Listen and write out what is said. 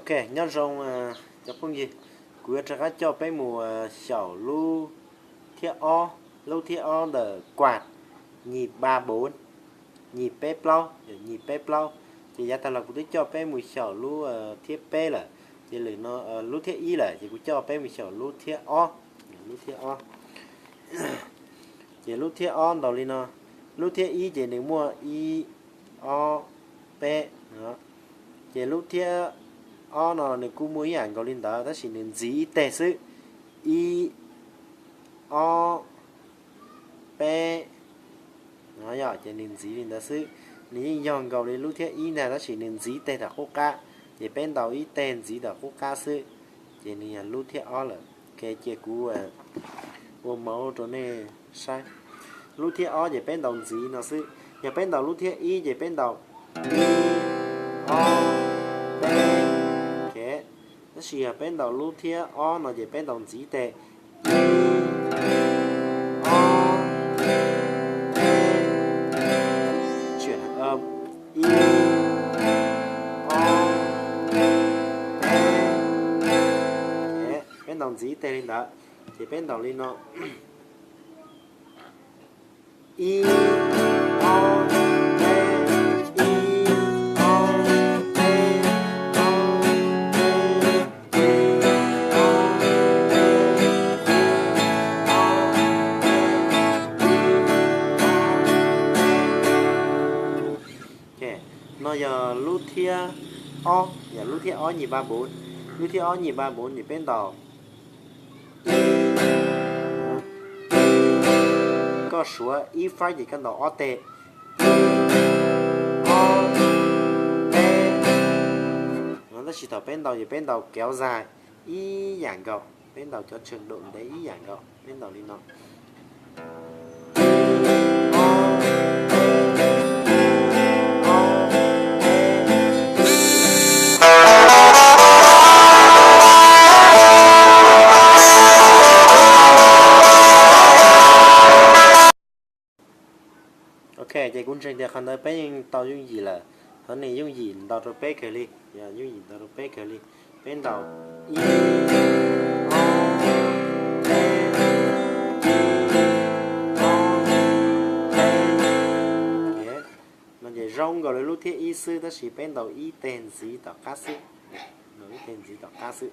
Ok, nyob zoo cov phooj ywg, kuv yuav rov qab coj peb mus xyaum lub thiab ob, lub thiab ob ntawm quạt nhịp ba bốn, nhịp peb plaub, nhịp peb plaub. Ces yav tag los kuv twb coj peb mus xyaum lub thiab peb lawm, ces lwm no lub thiab ib lawm, ces kuv coj peb mus xyaum lub thiab ob, lub thiab ob. Ces lub thiab ob ntaus li no, lub thiab ib ces nws muaj ib, ob, peb, ces lub thiab ob no nws kuj muaj ib yam nkaus li ntawd tab sis nws ntxiv ib teg xwb, ib, ob, peb, no yog ces nws ntxiv li ntawd xwb. Nws yeej yog nkaus li lub thiab ib ntag tab sis nws ntxiv teg tom qub qab, ces peb ntaus ib teg ntxiv tom qub qab xwb, ces nws yog lub thiab ob lawm. Ok, cia kuv ua mov rau nej saib. Lub thiab ob ces peb ntaus ntxiv no xwb, yog peb ntaus lub thiab ib ces peb ntaus ib, ob, peb, ok. Tab sis yog peb ntaus lub thiab ob no ces peb ntaus ntxiv teg, ib, ob, peb, ib, ob, peb, peb ntaus ntxiv teg li ntawd, ces peb ntaus li no, ib, ob, peb, ib, ob, peb, ob, peb, ib, ob, peb, ib, ob, peb, ib, ob, peb. Ok, no yog lub thiab ob, yog lub thiab ob nhịp ba bốn, lub thiab ob nhịp ba bốn ces peb ntaus, koj suav ib phab ces koj ntaus ob teg, ib, ob, peb, no tab sis thaum peb ntaus ces peb ntaus kéo dài ib yam nkaus, peb ntaus cov trường độ ntev ib yam nkaus, peb ntaus li no. Ok, ces kuv ntseeg tias qhov ntawd peb yeej tau yooj yim lawm. Thov nej yooj yim ntaus rau peb kawg li, yooj yim ntaus rau peb kawg li. Peb ntaus ib, ob, peb, ib, ob, peb. No ces zoo nkaus li lub thiab ib xwb tab sis peb ntaus ib teg ntxiv tom qab xwb, ntaus ib teg ntxiv tom qab xwb.